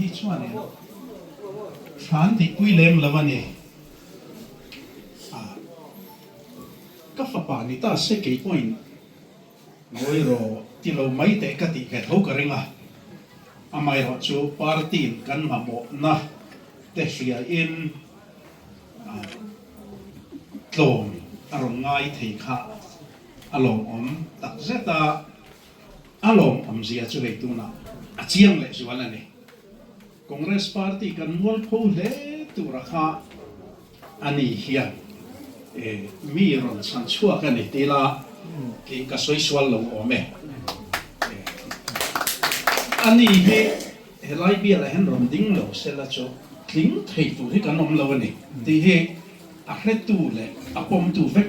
hi chuanin thlan tihpui lem lo a ni. Ka fapa ni ta se kei pawhin Ngawi rawh, ti lo mai teh ka tih ve tho ka ring a. Amaherawh chu party-in kan mamawhna te hriain tlawm a rawn ngai thei kha a lawmawm tak zet a, a lawmawmzia chu hei tunah a chiang leh zual a ni. Congress party kan mualpho hle tura kha a ni hian mi rawn chhan chhuak a ni tih la kei ka sawi sual lo awm e. A ni hi helai bialah hian rawn ding lo se la chu tling thei tur hi kan awm lo a ni tih hi A hretu leh a pawmtu vek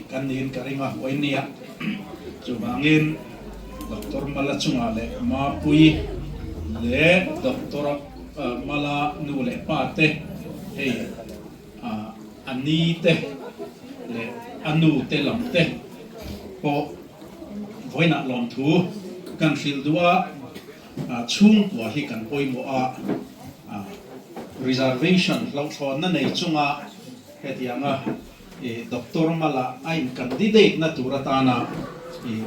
kan niin ka ring a, Uainia. Chuvangin Doctor Mala chungah leh Mapui leh Doctor Mala nu leh pa te, hei a ni te leh a nu te lam te pawh vawiinah lawmthu kan hrilh duh a. Chhungkua hi kan pawimawh a, reservation hlauhthlawnna nei chunga hetianga Doctor Mala a in candidate na tur atana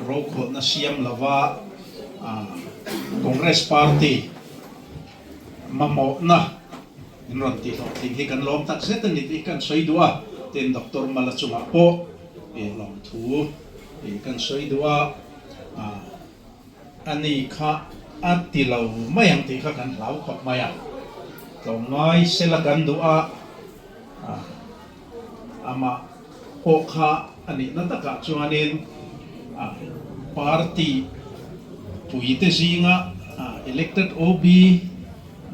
rokhawlhna siam lova Congress party mamawhna in rawn tihhlawhtling hi kan lawm tak zet a ni tih hi kan sawi duh a, tin Doctor Mala chungah pawh lawmthu kan sawi duh a. A ni kha a ti lo mai ang tih kha kan hlau khawp mai a, tlawmngai sela kan duh a, amah pawh kha a nihna takah chuanin party puite zinga elected OB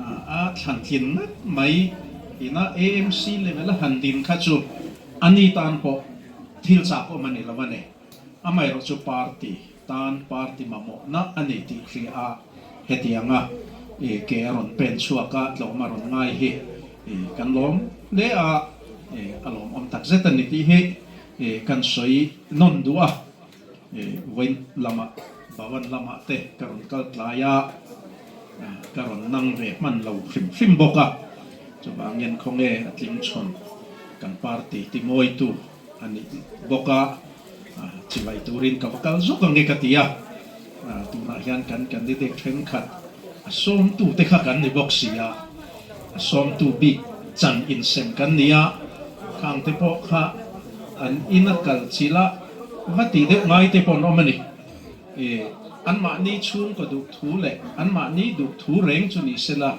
a thlan tlin ngat mai ina AMC level a han din kha chu a ni tan pawh thil chak awm a ni lo a ni. Amaherawh chu party tan party mamawhna a ni tih hria a, hetianga ke a rawn pen chhuak a, tlawm a rawn ngai hi kan lawm hle a, a lawmawm tak zet a ni tih hi kan sawi nawn duh a. Vawiin lamah Bhavan lamah te ka rawn kal tlai a, ka rawn nang ve hman lo hrim hrim bawk a, chuvangin khawnge a tling chhawn kan party timawitu A nih bawk a, chivai turin ka va kal zawk ang e ka ti a, tunah hian kan candidate thenkhat a sawmtu te kha kan ni bawk si a, a sawmtu bik chan insem kan ni a, khang te pawh kha an ina kal chilh a va tih deuh ngai te pawh an awm a ni. I anmahni chhungkaw duh thu leh anmahni duh thu reng chu ni sela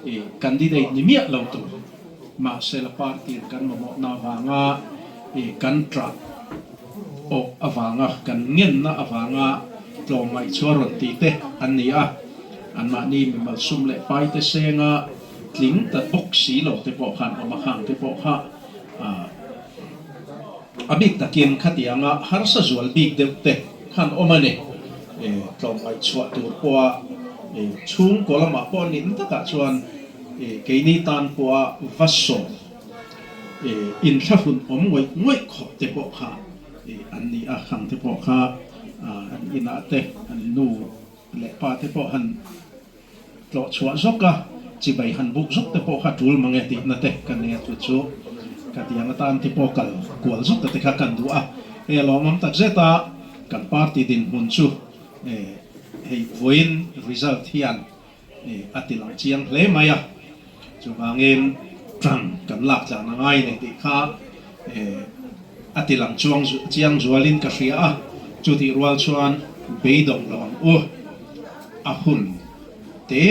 i candidate ni miah lo tur. Mahsela party-in kan mamawhna avanga i kan ṭah awh avanga kan ngenna avanga tlawmngaih chu a rawn ti te an ni a. Anmahni mimal sum leh pai te senga tling ta bawk si lo te pawh khan awm a, khang te pawh kha A bik takin khatianga harsa zual bik deuh te khan awm a ni. Tlawmngaih chhuah tur pawha chhungkaw lamah pawh nin takah chuan keini tan pawha va sawm inthlahrun awm ngawih ngawih khawp te pawh kha an ni a, khang te pawh kha an inah te an nu leh pa te pawh han Tlawh chhuah zawk a, chibai han buk zawk te pawh kha tul mang e tihna te ka nei a, chu chu khatiang atan te pawh kal kual zawk te kha kan duh a, hei a lawmawm tak zet a, kan party dinhmun chu hei vawiin result hian a ti lang chiang hle mai a, chuvangin tan kan lak tlan a ngai nei tih kha a ti lang chuang chiang zualin ka hria a, chutih rual chuan beidawng lo ang u. A hun te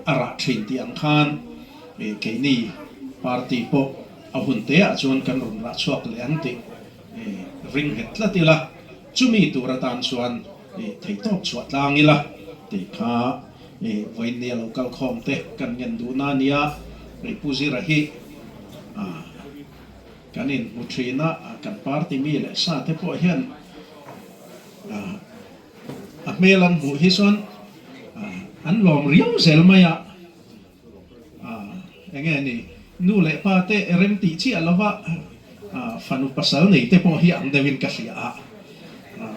a rah thin tih ang khan keini party pawh a hun te ah chuan kan rawn rah chhuak leh ang tih ring nghet tlat ila, chumi tur atan chuan theihtawp chhuah tlang ila tih kha vawiinnia lo kal khawm te kan ngen duhna a nia. Pu Zira hi kan inhmu thin a, kan party mi leh sa te pawh hian A hmel an hmuh hi chuan an lawm riau zel mai a, enge ni nu leh pa te rem tih chiah lova fanu pasal nei te pawh hi ang deuhin ka hria a,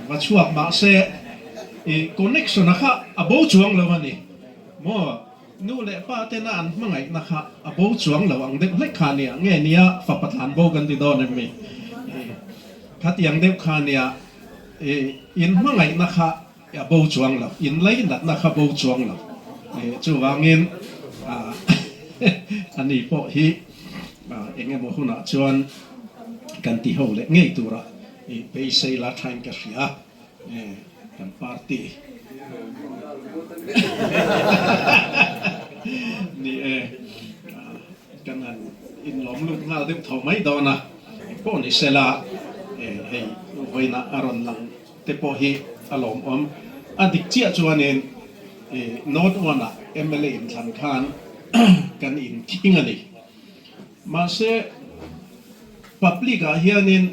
va chhuak mahse i connection a kha a bo chuang lo a ni maw. Nu leh pa tena an hmangaihna kha a bo chuang lo ang deuh hlek kha nia, nge nia fapa tlan bo kan ti dawn em mi? Khatiang deuh kha nia, in hmangaihna kha a bo chuang lo, in leinatna kha bo chuang lo. Chuvangin ani pawh hi eng emaw hunah chuan kan ti ho leh ngei tura beisei la thain ka hria. Kan party ni e, kan han inlawm lut nghal deuh tho mai dawn a, engpawh ni sela hei vawiinah a rawn lang te pawh hi a lawmawm. A dik chiah chuanin North One-ah mla inthlan khan kan inkhing a ni. Mahse public-ah hianin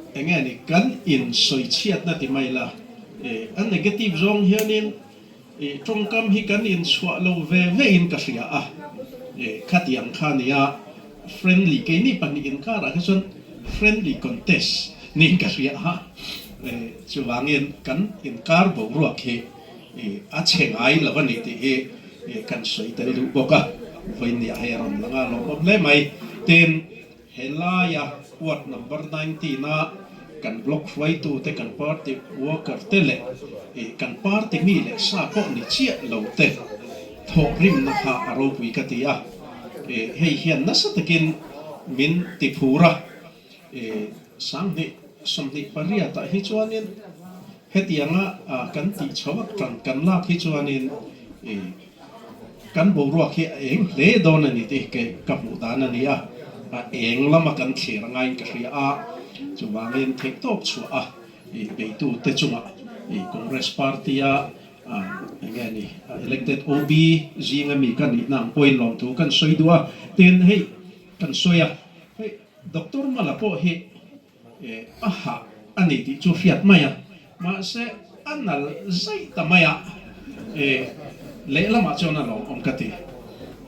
Eng nge ni kan insawichhiatna ti mai la, a negative zawng hianin tawngkam hi kan inchhuah lo ve ve in ka hria a, khatiang kha nia friendly keini pahnih inkarah kha chuan friendly contest niin ka hria a, chuvangin kan inkar boruak hi a chhe ngai lo a ni tih hi kan sawi tel duh bawk a, vawiin hei a rawn lang a lawmawm hle mai. Tin. Helaia ward number 19 a kan block hruaitute, kan party worker te leh kan party mi leh sa pawh ni chiah lo te thawhrimna kha a ropui ka ti a. Hei hian nasa takin min ti phur a. 20 28 ah hi chuanin hetianga kan tih chho a tan kan lak hi chuanin Kan boruak hi a eng hle dawn a ni tih kei ka hmuh dan a ni a, a eng lama kan thlir a ngaiin ka hria a, chuvangin theihtawp chhuah a beitute chungah Congress Party-a eng nge ni elected OB zinga mi ka nihna ang pawhin lawmthu kan sawi duh a, tin hei kan sawi a, hei Doctor Mala pawh hi A hah a ni tih chu hriat mai a, mahse a nal zaih ta mai a, lehlamah chuan a lawmawm ka ti.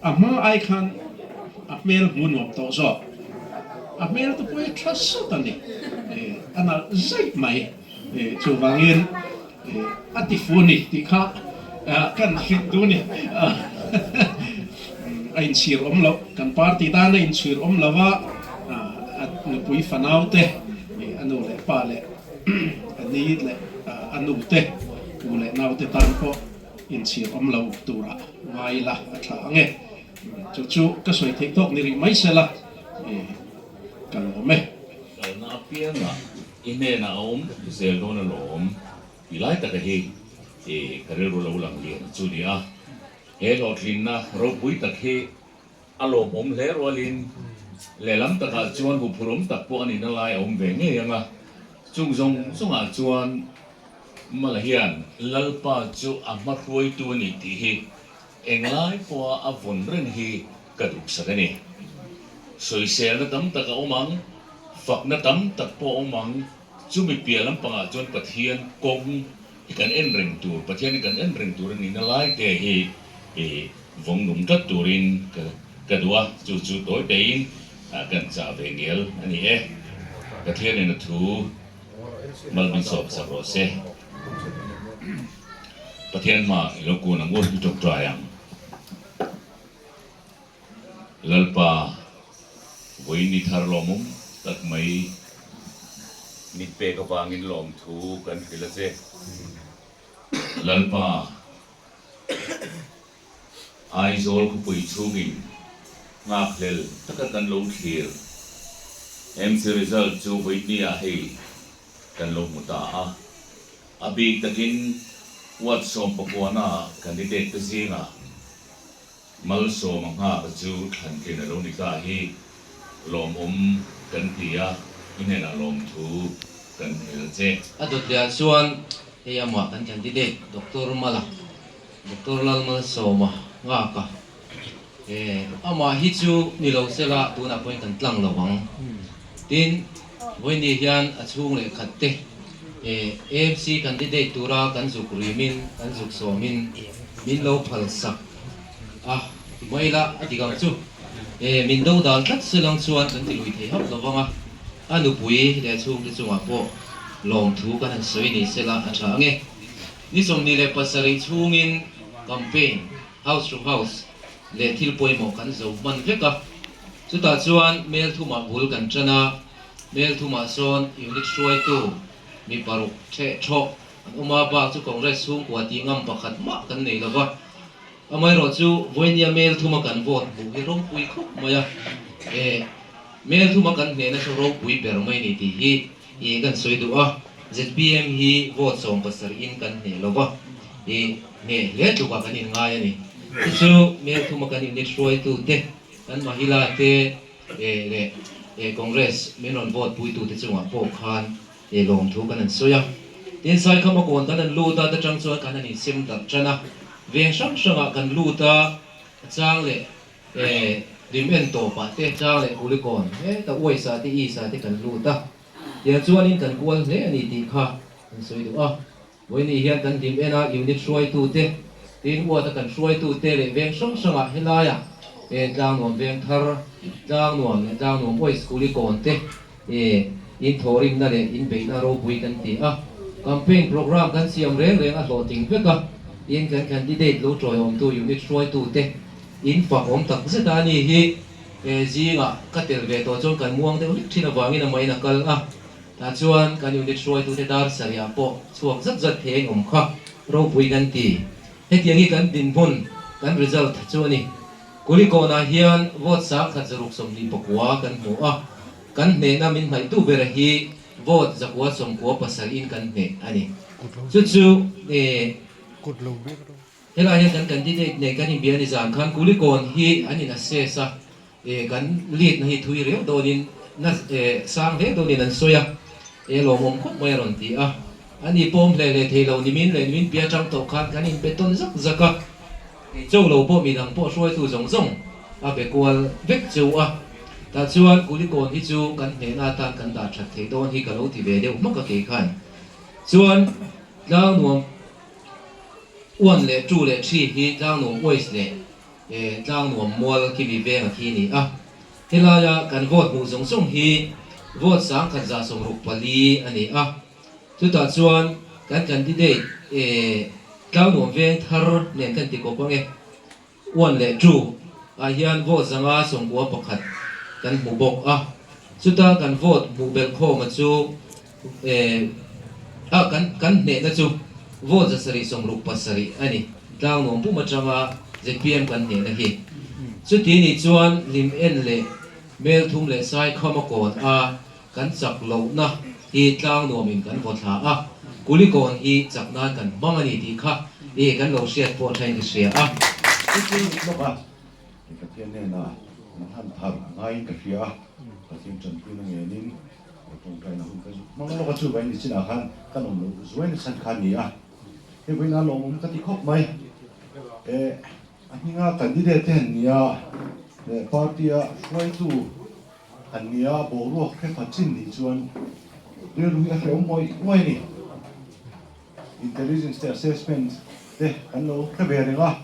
A hma ai khan a hmel hmu nuam tawh zawk, a hmel te pawh hi tha sawt a ni, a nalh zaih mai. Chuvangin a ti fu ni tih kha kan hrilh duh ni. A inchhir awm loh, kan party tan a inchhir awm lo a, a nupui fanau te, a nu leh pa leh a ni leh a nu te, u leh nau te tan pawh inchhir awm lo turah ngai la a tha ang e. Chu chu ka sawi theih tawk ni rih mai sela ka lawm e. Kalna apiangah I hnenah a awm zel dawn alawm ti lai taka hi i ka rilru lo lang lian chu ni a. He hlawhtlinna ropui tak hi a lawmawm hle rualin lehlam takah chuan huphurhawm tak pawh a nihna lai a awm ve ngei ang a. Chung zawng zawngah chuan Mala hian Lalpa chu a hmahruaitu a ni tih hi englai pawha a vawn reng hi ka duhsak a ni. Sawiselna tam tak a awm ang, fakna tam tak pawh a awm ang, chumi piah lampangah chuan Pathian kawng hi kan en reng tur, Pathian hi kan en reng tur a nihna lai te hi i vawng nung tlat turin ka duh a, chu chu tawi tein kan chah ve ngial a ni e. Pathianin a thu mal min sawp sak rawh se. Pathian hma i lo kun ang u, i tawngtai ang. Lalpa, vawiin ni thar lawmawm tak mai mit pek avangin lawmthu kan hrilh a che. Lalpa, Aizawl khawpui chhungin nghakhlel taka kan lo thlir. MC result chu vawiin hei kan lo hmu ta a. A bik takin ward sawmpakuana candidate te zingah Malsawma nghak chu thlantlin a lo ni ta hi lawmawm kan ti a, i hnenah lawmthu kan hel che. A dawt leh ah chuan hei amah kan candidate Doctor Mala, Doctor Lalmalsawma nghak a, amah hi chu ni lo sela tunah pawhin kan tlang lo ang. Tin, vawiini hian a chhung leh khat te AMC candidate tura kan zuk rimin kan zuk sawmin min lo phal sak a ti mai la a dik ang chu. Min do dal tlat selang chuan kan ti lui thei hauh lo vang a, a nupui leh chhungte chungah pawh lawmthu kan han sawi ni sela a tha ang e. Ni 27 chhungin. Campaign, house to house, leh thil pawimawh kan zo hman vek a. Chutah chuan mel thumah bul kan tan a, mel thumah sawn unit hruaitu mi paruk theh thawh an awm a, bak chu Congress chhungkua tih ngam pakhat mah kan nei lo va. Amaherawhchu vawinia mel thuma kan vote hmuh hi ropui khawp mai a, e mel thuma kan hnehna chu ropui ber mai ni tih hi i kan sawi duh a, zpm hi vote 70 in kan hneh lo va, i hneh hle tlukah kan inngai a ni. Chu chu mel thuma kan unit hruaitute, kan mahila te leh Congress min rawn vote puitute chungah pawh khan e lawmthu kan han sawi a. Tin, Saikhama kawn kan han lut a, ta tang chuan kan han insem darh tan a. Veng hrang hrangah kan lut a, a chang leh e rim en tawpah te, chang leh Kulikawn heta Uaisa te, Isa te kan lut a. Tiang chuanin kan kual hle a ni tih kha kan sawi duh a. Vawiini hian kan hlim en a, unit hruaitute, tin uata kan hruaitute leh veng hrang hrangah helaiah e Tlangnuam Vengthar, Tlangnuam leh Tlangnuam Oil School i kawn te e in thawhrimna leh in beihna ropui kan ti a. Campaign programme kan siam reng reng a hlawhtling vek a, tin kan candidate lo tawiawmtu unit hruaitute in fak awm tak zet a ni hi e zingah ka tel ve tawh chuan kan muang deuh hlek thin avangin amahin a kal a. Tah chuan kan unit hruaitute dar sarihah pawh chhuak zat zat thei a inawm kha ropui kan ti. Hetiang hi kan dinhmun, kan result chu a ni. Kulikawnah hian vote 1129 kan hmu a, kan hnehna min hnaihtu bera hi vote 997 in kan hneh a ni. Chu chu helai hian kan candidate nen kan inbia ni zan khan Kulikawn hi an in assess a, E kan lead na hi thui riau dawnin na e sang hle dawnin an sawi a, e lawmawm khawp mai a rawn ti a. A ni pawm hle hle thei lo nimin leh nimin pia tang tawh khan kan inbe tawn zak zak a, kei cho lo pawh midang pawh hruaitu zawng zawng a be kual vek cheu a. Tah chuan Kulikawn hi chu kan hnehna atan kan dah that theih dawn hi ka lo ti ve deuh hmak a kei khan. Chuan Tlangnuam uan leh tu leh thi hi Tlangnuam uais leh He Tlangnuam mual khi mi venga khi ni a, helaia kan vote hmuh zawng zawng hi vote 1164 a ni a, chutah chuan kan candidate Tlangnuam veng thar nen kan ti kawp ange, one leh two ah hian vote 591 kan hmu bawk a, chuta kan vote hmuh belh khawma chu a kan kan hnehna chu vote 767 a ni. Tlangnuam pum atanga zpm kan hnehna hi. Chuti nih chuan lim en leh mel thum leh sai kham a kawn a kan chak lohna hi tlangnuamin kan vaw thla a, Kulikawn hi chak nan kan hmang a ni tih kha i kan lo hriat pawh thain ka hria a. Lawk a, Pathian hnenah an han thar ngaiin ka hria a, Pathian tanpuina ngenin Tawngtaina hun ka zuk hmang lawk a, chu vai ni chinah khan kan awm loh zuai nasa kha a ni a. Hei vawiin a lawmawm ka ti khawp mai. Eh, a hminga candidate te an nia, eh party a hruaitu an nia, boruak hre fa chin nih chuan rilru hi a hrehawm ngawih ngawih a ni. Intelligence te assessment te kan lo hre ve reng a,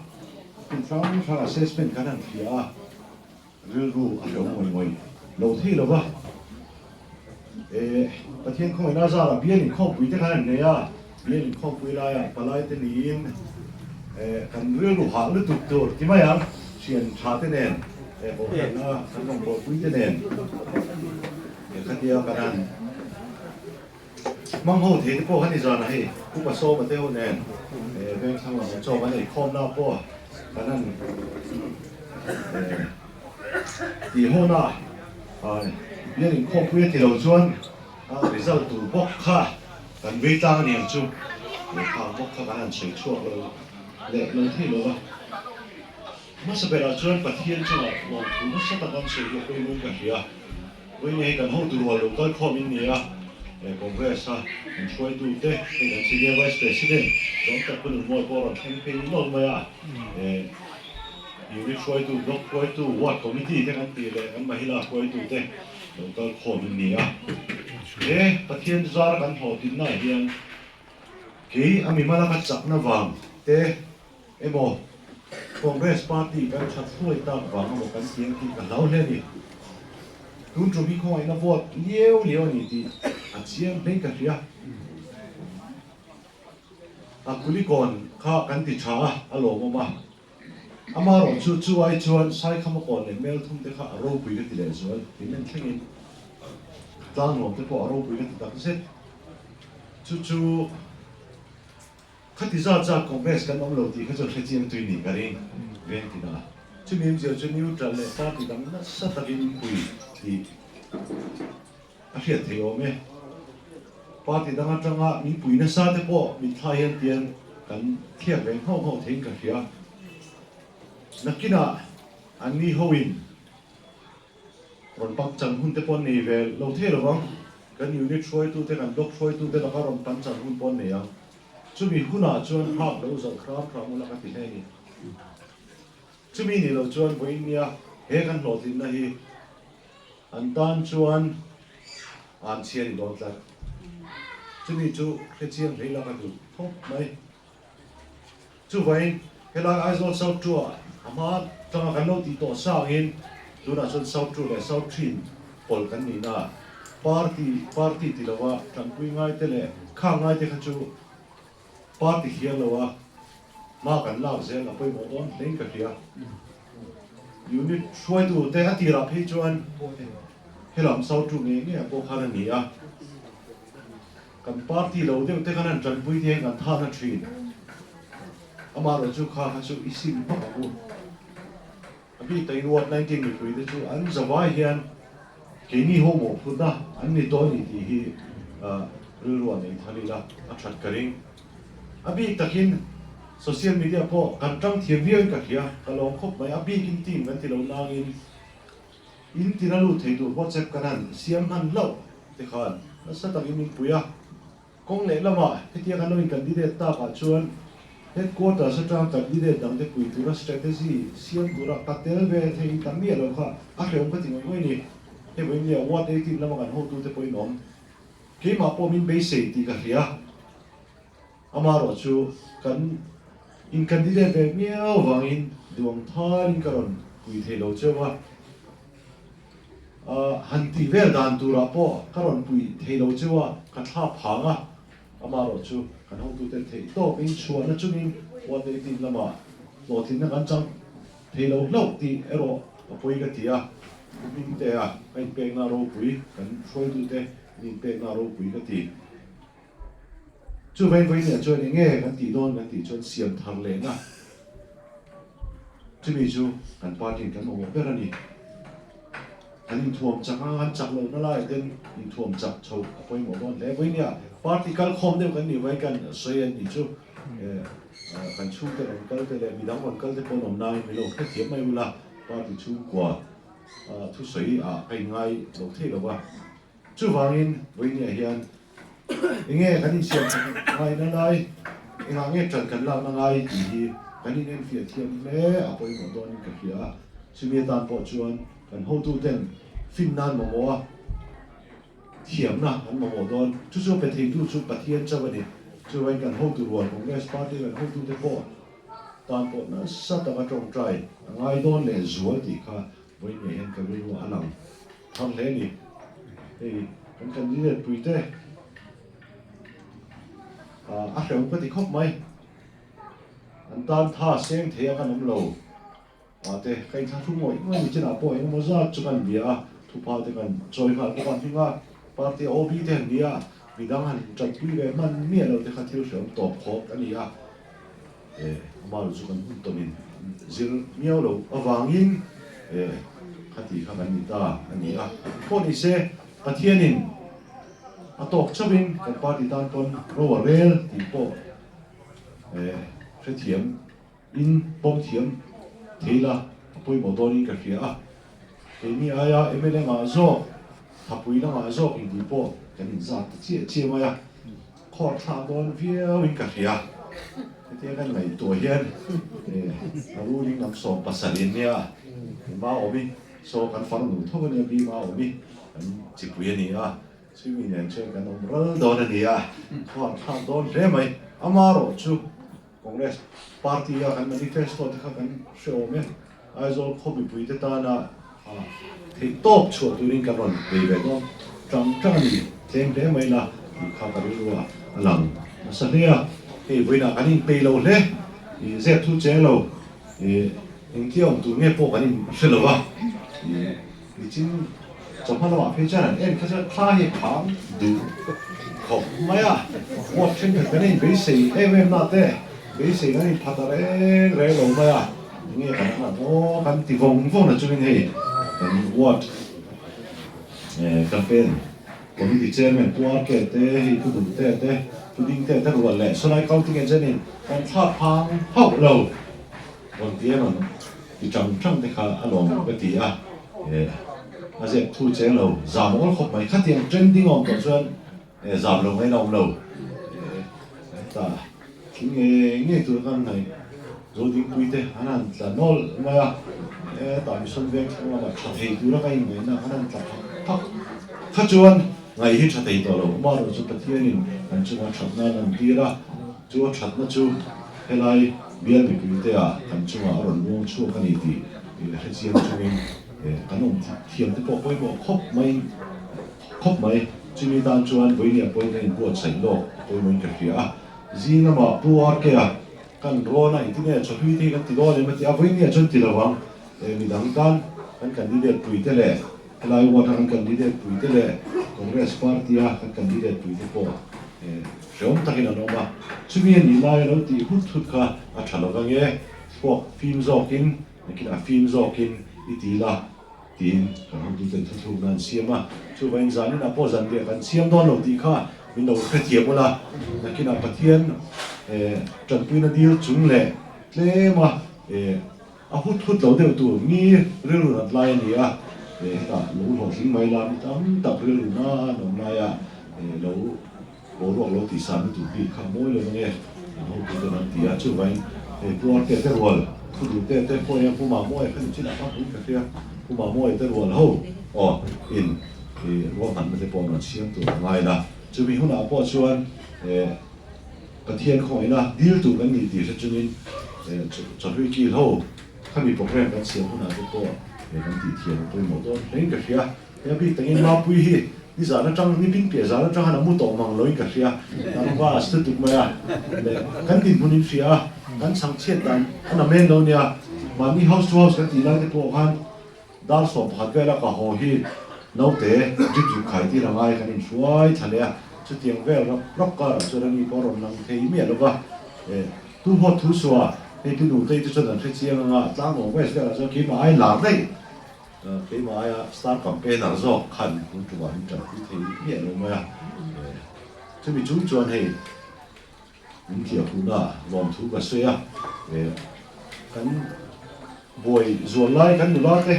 hmun hrang hrang assessment kan han hria a. Rilru a hrehawm ngawih ngawih lo thei lo va. E, Pathian khawngaihna zarah bial inkhawmpui te khan an nei a, bial inkhawmpui laiah palai te niin e, kan rilru hah lutuk tur ti mai ang, thian tha te nen, e, bawhhlanna kan rawngbawlpui te nen, e, khatia kan han hmang ho thei te pawh kha ni zanah hei Upa Sawma te ho nen Vengthlang lam chaw kan eikhawmna pawh kan han tih hona bial inkhawmpui a ti lo chuan a result tur bawk kha kan vei tlang a ni ang chu lehkha bawk kha kan han sawi chhuak lo leh lo thei lo va. Hmasa berah chuan Pathian chungah lawmthu nasa tak an sawi hi a pawimawhin ka hria. Vawiin hei kan hotu rual lo kal khawm in ni a, Congress a kan hruaitu te, hei kan Senior Vice President John Takpununmual pawh a rawn thleng phei nawlh mai a, Unit hruaitu, Block hruaitu, Ward Committee te kan tih leh kan Mahila hruaitu te lo kal khawm in ni a. He Pathian zar kan hlawhtlinna ah hian kei a mimal a ka chakna vang te, Emaw, Congress party kan that hruai tak vang emaw kan ti ang tih ka hlau hle a ni. Tun tum hi khawngaihna vote liau liau a ni tih a chiang hlein ka hria. A Kulikawn kha kan ti tha a, a lawmawm a. Amaherawh chu chu ai chuan Saikhama kawn leh Melthum te kha a ropui ka ti leh zual tih men thlengin Tlangnuam te pawh a ropui ka ti tak zet. Chu chu khati zat zat Congress kan awm lo tih kha chu hre chiang tui ni ka ring veng ti na. Chumi awmzia chu neutral leh party dang nasa takin pui tih a hriat theih awm e. Party dang atanga min pui nasa te pawh mitthla hian tian kan thliak ve nghauh nghauh theiin ka hria. Nakinah an ni hoin rawn pak chan hun te pawh an nei ve lo thei lo vang. Kan unit hruaitute, kan block hruaitute laka rawn pan chan hun pawh an nei ang. Chumi hunah chuan hak lo zalh hram hram ula ka ti hle a ni. Chumi nih loh chuan vawiin nia he kan hlawhtlinna hi An tan chuan an chhia ni dawn tlat. Chumi chu hrechiang hlei lak a duh khawp mai. Chuvangin helai Aizawl South Two ah a hma tanga kan lo tih tawh sa angin tunah chuan South Two leh South Three in pawlh kan nih na party party ti lova tanpui ngai te leh khang ngai te kha chu party hliar lo a hma kan lak zel a pawimawh dawn hlein ka hria. Unit hruaitu te a tirah phei chuan helam Sautu ngei ngei ah pawh khan a ni a, kan party lo deuh te khan an tanpui te hian kan thahna thin. Amaherawh chu kha kha chu i sim hmak ang u. A bik takin Ward 19 mipui te chu an zavai hian keini ho mawhphurhna an ni tawh a ni tih hi rilru ah nei thar ila a that ka ring. A bik takin social media pawh kan tang thiam viauin ka hria, ka lawm khawp mai. A bikin team kan ti lo nangin in tina lut thei tur WhatsApp kan han siam hman hlauh te khan nasa takin min pui a. Kawng leh lamah hetia kan lo in candidate takah chuan headquarters atang candidate dangte pui tura strategy siam tura ka tel ve thei ta miah lo kha a hrehawm ka ti ngawih ngawih a ni. Hei vawiin nia Ward 18 lama kan hotute pawhin awm. Keimah pawh min beisei tih ka hria. Amaherawh chu kan in candidate ve miau vangin duang tharin ka rawn pui thei lo cheu a. Han tih vel dan turah pawh ka rawn pui thei lo cheu a, ka thla phang a. Amaherawh chu kan hotuten theih tawkin chhuahna chungin Ward 18 lamah hlawhtlinna kan chang thei lo hlauh tih erawh a pawi ka ti a. Hmingtea ka inpekna ropui kan hruaitute an inpekna ropui ka ti. Chu veng vawinia chuan eng nge kan tih dawn kan tih chuan siam thar lehna chumi chu kan party in kan mamawh ber a ni. Kan inthuam chak anga kan chak lohna laiah ten inthuam chak chho a pawimawh dawn hle. Vawinia party kal khawm deuh kan nih vawiin kan sawi a nih chu kan chhungte rawn kal te leh midang rawn kal te pawh an awm nain min lo hrethiam mai ula party chhungkua thusawi ah ka inngai lo thei lo va. Chuvangin vawinia hian enge kan insiam that ngaihna lai, engah nge ṭan kan lakna ngai tih hi kan inenfiah thiam hle a pawimawh dawnin ka hria a. Chumi atan pawh chuan kan hotuten finna an mamawh a, thiamna an mamawh dawn. Chu chu pe theitu chu Pathian chauh a ni. Chuvangin kan hotu rual Congress Party kan hotute pawh tan pawh nasa taka ṭawngṭai a ngai dawn leh zual tih kha Vawiin hian ka rilru a lang thar hle a ni. Hei kan candidate pui te a hrehawm ka ti khawp mai. An tan tha seng thei a kan awm lo ah te ka inthla thu ngawih ngawih ni chinah pawh engemaw zat chu kan bia a, thupha te kan chawi nghal bawk a, hminga party OB te han nia midang han tanpui ve hman miah lo te kha thil hrehawm tawp khawp a ni a. Amah chu kan hun tawmin zir miau lo avangin khati kha kan ni ta a ni a. Pawh ni se Pathianin a tawk chauhin kan party tan pawn ro a rel tih pawh hrethiam in pawm thiam thei la a pawimawh dawnin ka hria a. Keini aia mla ngah zawk, thapui la ngah zawk intih pawh kan inzat ta chiah chiah mai a. Khawr thlak dawn viauin ka hria. Hetia kan ngaihtuah hian a ruling lam 70 nia ma awm i, saw kan farnu tho a nia bi ma awm i, kan chipui a ni a, chumi nen chuan kan awm ral dawn a ni a, khawr thlak dawn hle mai. Amaherawh chu Congress party a kan manifesto te kha kan hre awm e, Aizawl khaw mipui te tana theih tawp chhuah turin kan rawn bei ve dawn tang tang a ni, tlem hle mai la tih kha ka rilru a lang nasa hle a. Hei vawiinah kan inpeih lo hle, ih zep thu cheng lo, ih engtia awm tur nge pawh kan inhre lo va, ih nichin chawhma lamah phei chuan an en kha chuan thla hi a kham duh khawp mai a, vote thenkhat kan inbeisei em em na te, beisei kan inpha ta reng reng lo mai a, enge kan ang aw kan ti vawng vawng na chungin hei kan vote campaign. Committee Chairman Pu RK te, hei Pu Duhte te, Pu Dingte te rual leh Sawlai Counting Agent in kan thlak phang hauh lo rawn ti em ang ti tang tang te kha a lawm ka ti a, eh a zep thu cheng lo zam awl khawp mai khatiang trending awm tawh chuan eh zam lo ngaihna awm lo eh heta thil ngei ngei tur khan hnaih Zodingpui te an han tla nawlh mai a, hetah Mission Veng thlang lamah tha thei tura ka inngaihna an han tla phak phak kha chuan ngaih hi tha thei tawh lo. Amaherawhchu chu Pathianin kan chunga thatna a lantir a, chu a thatna chu helai bial mipuite ah kan chungah a rawn luang chhuak a ni tih hrechiang chungin kan awm thiam te pawh pawimawh khawp mai khawp mai. Chumi tan chuan vawinia pawhin kan inbuatsaih lawk pawimawhin ka hria a, zing lamah Pu RK-a Kan rawn a, engtin nge chawhlui te hi kan ti dawn em a ti a, vawiin nge chuan ti lo ang, midang tan kan candidate pui te leh helai ward a kan candidate pui te leh Congress party a kan candidate pui te pawh hreawm takin an awm a, chumi a nih lai a lo tih hut hut kha a tha lo vang e, thluak fim zawkin nakinah fim zawkin i ti la. Tiin kan hotuten thuthlukna an siam a, chuvangin zaninah pawh zanriah kan siam dawn lo tih kha min lo hrethiam ula, nakinah Pathian tanpuina dil chung leh tlema a hut hut lo deuh tur mi rilru nat lai a ni a, hetah lo hlawhtling mai la mi tam tak rilru na an awm laia lo boruak lo tih san lutuk bik kha mawi lo ange an hotuten an ti a, chuvangin hei Pu Arte te rual thu duh te te pawh hian Pu Mamawia kha ni chinah khan pui ka hria, Pu Mamawia te rual ho aw in ih ruahmanna te pawh an rawn siam tur a ngai la, chumi hunah pawh chuan eh Pathian khawngaihna dil tur kan ni tih hre chungin eh chawhlui kil ho khami program kan siam hunah te pawh eh kan tih thiam a pawimawh dawn hlein ka hria. He bik takin Mapui hi ni zan atang, ni pin piah zan atang han a mu tawh mang loin ka hria. Nervous lutuk mai a. Leh kan dinhmun in hria a, kan chhang chhiat dan a na men lo nia. Mahni house to house kan tih lai te pawh khan dar 11 vela ka haw hi naute drip zuk khai tir a ngai kan inhruai thla leh a. Chutiang vel rap rap karah chuan ani pawh a rawn lang thei miah lo va. Tu hawt thu suah hei tu nutei te chuan an hre chiang anga tlangawng west velah chuan keimah ai lar daih. Keimah aia star campaigner zawk khan hun tumah min tanpui thei miah lo mai a, chumi chung chuan hei min thiah huna lawmthu ka sawi a, kan buai zual lai kan nula te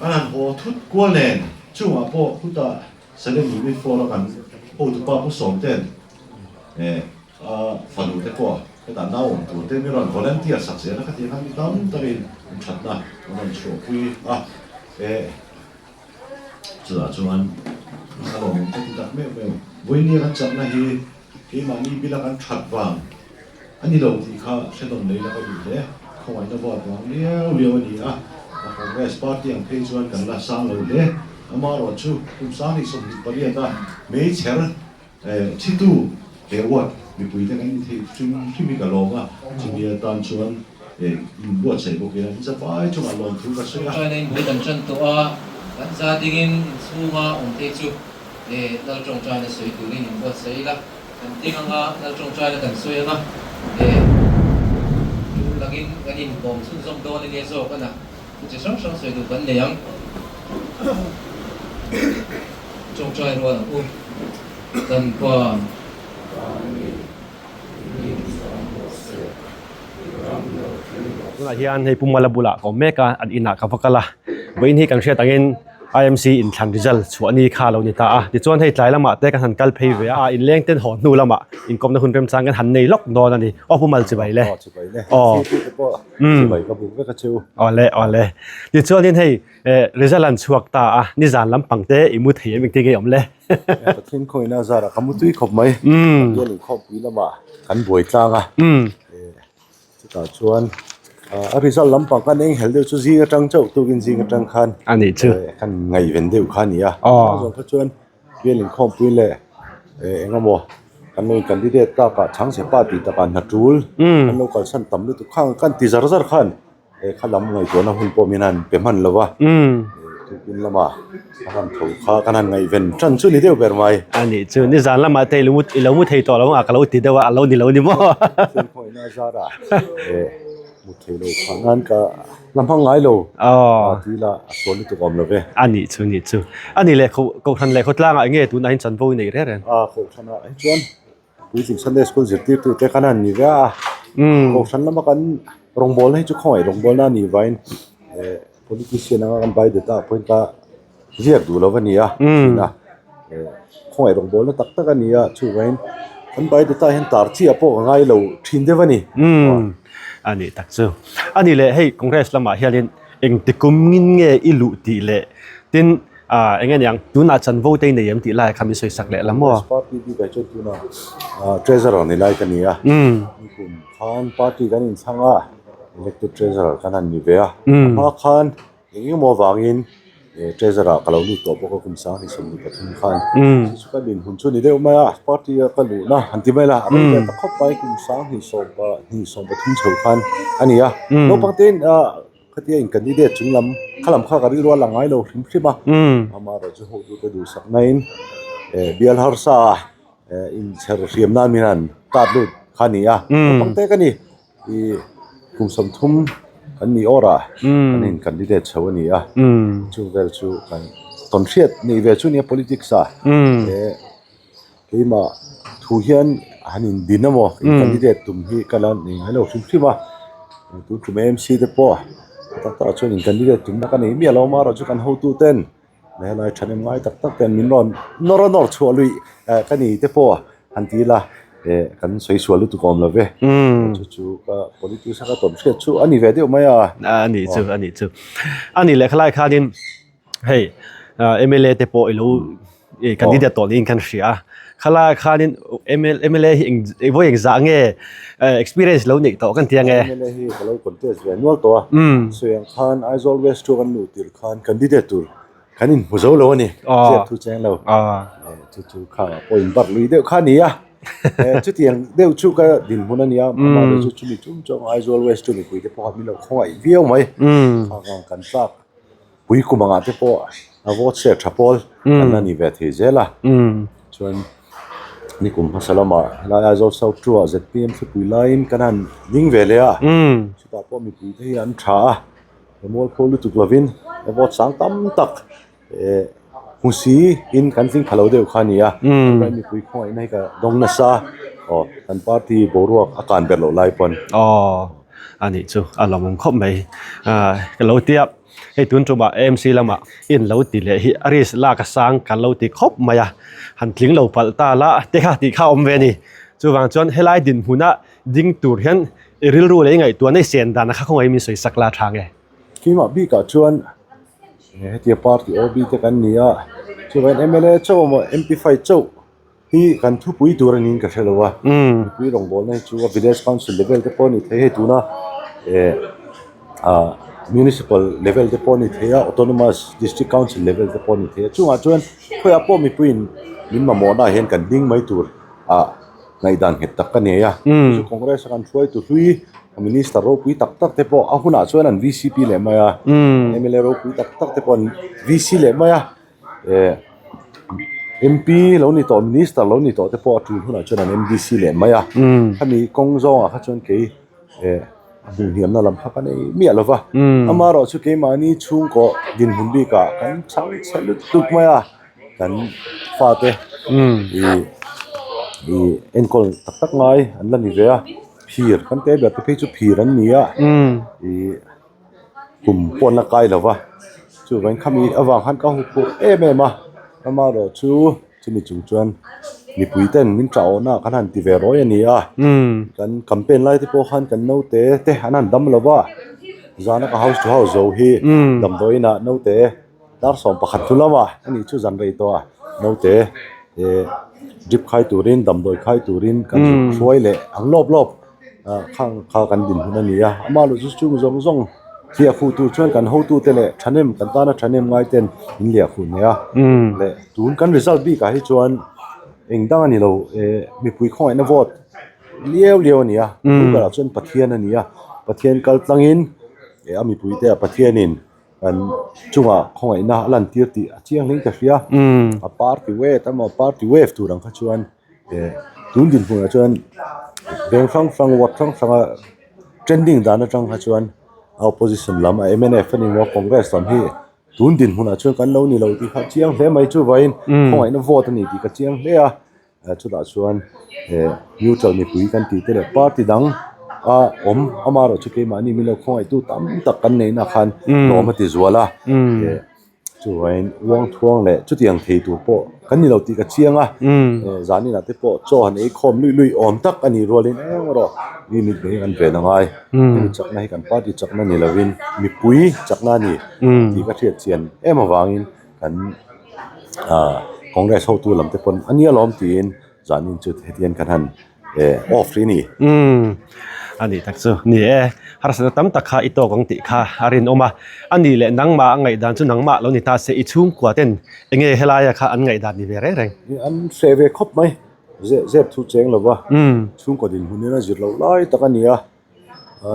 an han haw thut kual nen chungah pawh khutah Salem Unit 4 a kan hotupa Pu Sawmten A fanu te pawh hetah nau awm tur te mi rawn volunteer sak zel a, khatiang khan mi tam takin in thatna an rawn chhuahpui a, e chutah chuan a lawmawm ka ti tak meuh meuh. Vawinia kan chakna hi keimahni bila kan that vang a ni lo tih kha hre nawn lei la ka duh hle. Khawngaihna vawt vang liau liau a ni a, a Congress party ang phei chuan kan la sang lo hle. Amaherawhchu kum 28 a meichher Chhitu he ward mipuite kan ni thei hrim hrim hi ka lawm a, chumi atan chuan in buatsaih bawk ila in zavai chungah lawmthu ka sawi a. China in bul kan tan tawh a, kan za dingin inchhunga awm thei chu Lal tawngtaina sawi turin in buatsaih ila, kan ding anga Lal tawngtaina kan sawi anga tul langin kan inkawm chhunzawm dawn ania zawk a na thu chi hrang hrang sawi duh kan nei ang. Tawngtai rual ang u. Kan Pa. Tunah hian hei Pu Mala bulah ka awm mek a, an inah ka va kal a. Vawiin hi kan hriat angin IMC inthlan result chhuah ni kha a lo ni ta a. Tichuan hei tlai lamah te kan han kal phei ve a, inleng ten haw hnu lamah inkawmna hun remchang kan han nei lawk dawn a ni. Aw Pu Mal chibai le. Aw chibai le. Aw. Chibai ka buk vek a cheu. Aw le aw le. Tichuanin hei Eh, result an chhuak ta a, nizan lampang te i mu thei em engtin nge awm le? Pathian khawina zarah ka mu tui khawp mai. Bial inkhawmpui lamah kan buai tlang a. Chutah chuan a result lampang khan eng hel deuh chu zing atang chauh tukin zing atang khan a nih chu kan ngaihven deuh kha a ni a. Zawng kha chuan bial inkhawmpui leh engemaw. Kan lo in candidate tlakah chhangchhe pa tih takah hna tul kan lo kalsan tam lutuk khan kan ti zar zar khan he kha lam ngaihtuahna hun pawh min han pe hman lo va tukin lama ka han tho kha kan han ngaihven tan chu ni deuh ber mai. A nih chu nizan lamah te i lo mu thei tawh lo ang a ka lo ti deuh a a lo ni lo ni maw. Pathian khawihna a zar a mu thei lo phah nan ka la hmang ngai lo a tui la a sual lutuk awm lo ve. A nih chu nih chu a nih leh kohhran leh khawtlangah eng nge tunah hian chanvo i neih reng reng. A kohhranah hi chuan Puitling Sunday School zirtirtu te khan an ni ve a, kohhran lama kan rawngbawlna hi chu khawngaih rawngbawlna a nih vangin eh politician anga kan bai data pawhin ka ziak duh lo a ni a thin a, eh khawngaih rawngbawlna tak tak a ni a chuvangin kan bai data hian tar chiah pawh ka ngai lo thin deuh a ni. A nih tak chu. A nih leh hei Congress lamah hianin engti kum ngin nge i luh tih leh tin Ah, eng nge niang, tunah chanvo te i nei em tih lai kha min sawi sak leh la maw? Party bik ah chuan tunah treasurer ni lai ka ni a, nikum khan party kan inthlang a, elected treasurer kan han ni ve a, a hma khan eng eng emaw avangin treasurer ka lo lut tawh bawk a kum 2023 khan, chu chu ka dinhmun chu ni deuh mai a, party a ka luhna han ti mai la, a rei ve ta khawp mai kum 2023 chho khan a ni a, naupang tein Khatia in candidate chung lam kha lam kha ka rilru a la ngai lo hrim hrim a, amaherawh chu hotute duhsak naiin eh bial harsa eh inchher hriam nan min han tat lut kha a ni a, naupang te ka ni ih kum 30 kan ni awr ah kan in candidate chho a ni a, chu vel chu kan tawn hriat neih ve chu nia politics ah eh. Keimah thu hian han indin emaw in candidate tum hi ka la nei ngai lo hrim hrim a, tun tum AMC te pawh tak takah chuan in candidate tumna ka nei miah lo amaherawh chu kan hotu ten helai thahnem ngai tak tak ten min rawn nawr a nawr chhuah luih eh ka ni te pawh han ti ila eh kan sawi sual lutuk awm lo ve chu chu ka politics a ka tawn hriat chu a ni ve deuh mai a. A nih chu a nih chu a nih leh khalai khanin hei mla te pawh i lo candidate tawh niin kan hria a khalai khanin mla hi eng vawi eng zah nge experience lo neih tawh kan ti ange. Mla hi ka lo contest ve nual tawh a sawi ang khan Aizawl West chu kan luh tir khan candidate tur kan inhmu zo lo a ni ziak thu cheng lo chu chu kha pawh inbarh lui deuh kha a ni a chutiang deuh chu ka dinhmun a ni a amah chu chumi chung chuan Aizawl West chu mipui te pawh kha min lo khawngaih viau mai kha khan kan tlak Pui kum angah te pawh a vote share tha pawl kan la ni ve thei zel a. Chuan nikum hmasa lamah helai Aizawl South 2 ah zpm thlipui laiin kan han ding ve leh a. Chutah pawh mipui te hi an tha a, he mualpho lutuk lovin he vote sang tam tak eh hmu si in kan tling pha lo deuh kha a ni a. Tunlai mipui khawngaihna hi ka dawng nasa aw kan party boruak a kan ber loh lai pawn. Aw a nih chu a lawmawm khawp mai. Ka lo tia. Hei tun tumah AMC lamah in lo ti leh hi a risk lak a sang kan lo ti khawp mai a, han tling lo palh ta la te kha tih kha a awm ve a ni. Chuvang chuan helai dinhmuna ding tur hian i rilru leh i ngaihtuahna i sen dan a kha khawngaih min sawi sak la tha nge? Keimah bikah chuan hetia party OB te kan ni a, chuvangin mla chauh emaw MP fight chauh Hi kan thupui tur a niin ka hre lo a, mipui rawngbawlna hi chu a village council level te pawh a ni thei hei tuna eh ah municipal level te pawh a ni thei a autonomous district council level te pawh a ni thei a chungah chuan khawiah pawh mipuiin min mamawhna ah hian kan ding mai tur ah ngaihdan nghet tak ka nei a chu congress a kan hruaitu hlui minister ropui tak tak te pawh a hunah chuan an vcp leh mai a mla ropui tak tak te pawh an vc leh mai a. Eh MP lo ni tawh minister lo ni tawh te pawh a tul hunah chuan an M_D_C leh mai a khami kawng zawngah kha chuan kei eh a hmuh hniamna lam kha ka nei miah lo va amaherawh chu keimahni chhungkaw dinhmun bikah kan chhang chhe lut lut mai a kan fate ih ih enkawl tak tak ngai an la ni ve a phir kan te ber te phei chu phir an ni a ih. Kum pawh an la kai lo va, chuvangin khami avang khan ka huphurh em em a, amaherawh chu chumi chung chuan mipui ten min tah awhna ah khan han ti ve rawi a ni a, kan campaign lai te pawh khan kan naute te an han dam lo va, zana ka house to house zo hi damdawiin ah naute. Dar 11 hnu lamah a nih chu zan rei tawh a, naute eh drip khai turin damdawi khai turin kan hruai leh ang lawp lawp ah khang kha kan dinhmun a ni a, amah erawh chu chung zawng zawng hliah fuh tur chuan kan hotute leh thahnem kan tana thahnem ngai ten min liah fuh hneh a, leh tun kan result bikah hi chuan. Eng dang a ni lo, mipui khawngaihna vote liau liau a ni a, chu berah chuan Pathian a ni a, Pathian kal tlangin a mipuite ah Pathianin an chungah khawngaihna a lantir tih a chiang hlein ka hria, a party wave emaw party wave tur ang kha chuan tun dinhmunah chuan veng hrang hrang ward hrang hranga trending dan atang kha chuan a opposition lam a mnf a ni maw Congress lam hi. Tun dinhmunah chuan kan lo ni lo tih kha a chiang hle mai chuvangin khawngaihna vote a ni tih ka chiang hle a, chutah chuan neutral mipui kan tih te leh party dang a awm amaherawhchu keimahni min lo khawngaihtu tam tak kan neihna khan lawm a ti zual a, chuvangin uangthuang leh chutiang thei tur pawh kan ni lo tih ka chiang a, zaninah te pawh chaw han ei khawm luih luih awm tak a nih rualin eng erawh mi mit ngei an ven a ngai. Hemi chakna hi kan party chakna ni lovin mipui chakna a ni tih ka hriat chian em avangin kan ah Congress hotu lam te pawn a nia lawm tiin zanin chu hetiang kan han eh off rih a ni. Umm a nih tak chu ni e, harsatna tam tak kha i tawk ang tih kha a rinawm a, a nih leh nangmah a ngaihdan chu nangmah lo ni ta se i chhungkua ten enge helaia kha an ngaihdan ni ve reng reng. An hreh ve khawp mai. Zep zep thu cheng lova chhungkaw dinhmun in a zir loh lai tak a ni a,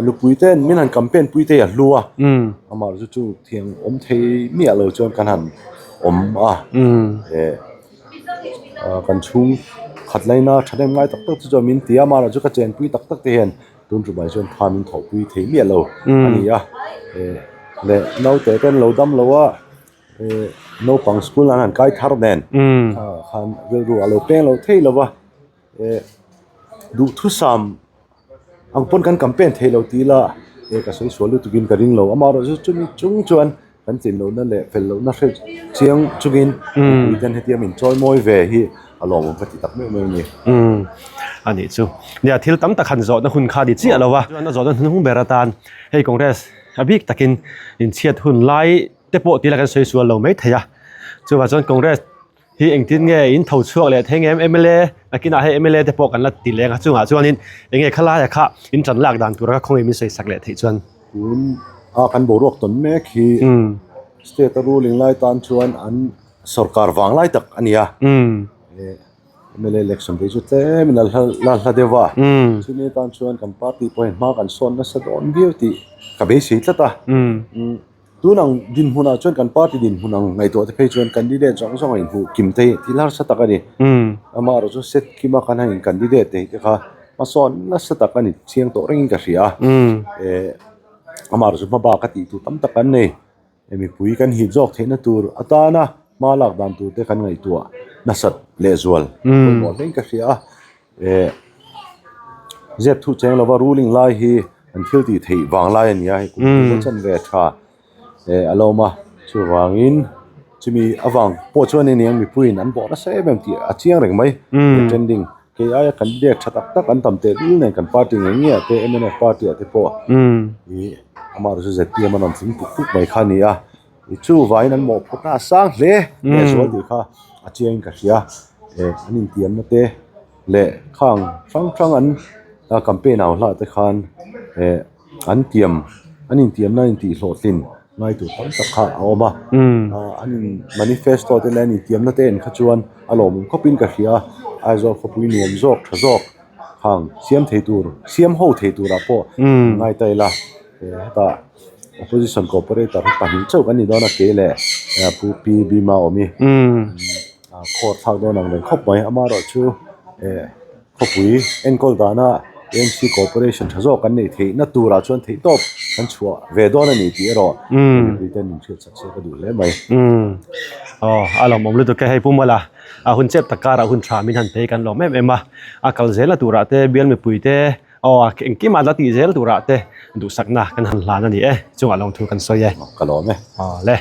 nupui ten min han campaign pui te hi a hlu a, amah chu chu thiang awm thei miah lo chuan kan han awm a, eh kan chhung khat laina thahnem ngai tak tak chu chuan min ti a, amah erawh chu ka chenpui tak tak te hian tun tumah chuan tha min thawhpui thei miah lo a ni a, eh leh naute ten lo dam lo a. Naupang school an han kai thar nen khan rilru a lo peng lo thei lo va, duhthusam ang pawn kan campaign thei lo tih ila ka sawi sual lutuk in ka ring lo, amaherawhchu chumi chung chuan kan tlin lohna leh fel lohna hre chiang chungin mipui ten hetiang min chawi mawi ve hi a lawmawm ka ti tak meuh meuh a ni. A nih chu. Nia thil tam tak han zawhna hun kha a ni chiah lo va, chuan a zawhna hnung ber atan hei Congress a bik takin inchhiat hun lai te pawh tila kan sawi sual lo mai thei a chuvang chuan congress hi engtin nge in tho chhuak leh thei ngem mla nakinah hei mla te pawh kan la ti leng a chungah chuanin enge khalaia kha in tan lak dan tura khawnge min sawi sak leh theih chuan tun a kan boruak tawn mek hi state a ruling lai tan chuan an sorkar vang lai tak a ni a mla election phei chu tlemin a la hla deuh a chumi atan chuan kan party pawhin hma kan sawn nasa dawn viau tih ka beisei tlat a. Tun ang dinhmunah chuan kan party dinhmun ang ngaihtuah te phei chuan candidate zawng zawng a inhmuh kim te hi thil harsa tak a ni. Amaherawh chu set kima kan han in candidate te hi te kha hmasawn nasa tak a ni chiang tawh rengin ka hria a. Eh amaherawh chu hma bak a tih tur tam tak an nei. Mipui kan hip zawk theihna tur atana hma lak dan tur te kan ngaihtuah nasat lehzual pawimawh hlein ka hria a. Eh zep thu cheng lova ruling lai hi an thil tih theih vang lai a ni a hei kum hnih chan ve tha eh a lo awm a chuvangin chumi avang pawh chuan a niang mipuiin an bawh nasa em em tih a chiang reng mai trending kei aia kan biak tha tak tak an tam teh lul nen kan party ngei ngei ah te mnf party ah te pawh ih amaherawhchu chu zpm an rawn tling puk puk mai kha a ni a chuvangin an mawhphurhna a sang hle lehzual tih kha a chiangin ka hria eh an intiamna te leh khang hrang hrang an campaign au hlah te khan eh an tiam an intiamna an intih hlawhtlin ngai tur tam tak kha a awm a an in manifesto te leh an intiamna te en kha chuan a lawmawm khawpin ka hria a Aizawl khawpui nuam zawk tha zawk khang siam thei tur siam ho thei turah pawh ngai ta ila hetah opposition cooperator hi pahnih chauh kan ni dawn a ke leh pu P Bhima awm hi. Khaw thlak dawn ang reng khawp mai amaherawhchu eh khawpui enkawl dana AMC corporation tha zawk kan neih theihna turah chuan theih tawp kan chhuah ve dawn a ni tih erawh mipui ten min hriat chak se ka duh hle mai. Aw a lawmawm lutuk e hei Pu Mawla a hun chep tak karah hun tha min han phei kan lawm em em a, a kal zelna turah te bial mipui te aw engkim a la tih zel turah te duhsakna kan han hlan a ni e chungah lawmthu kan sawi e. Ka lawm e. Aw le.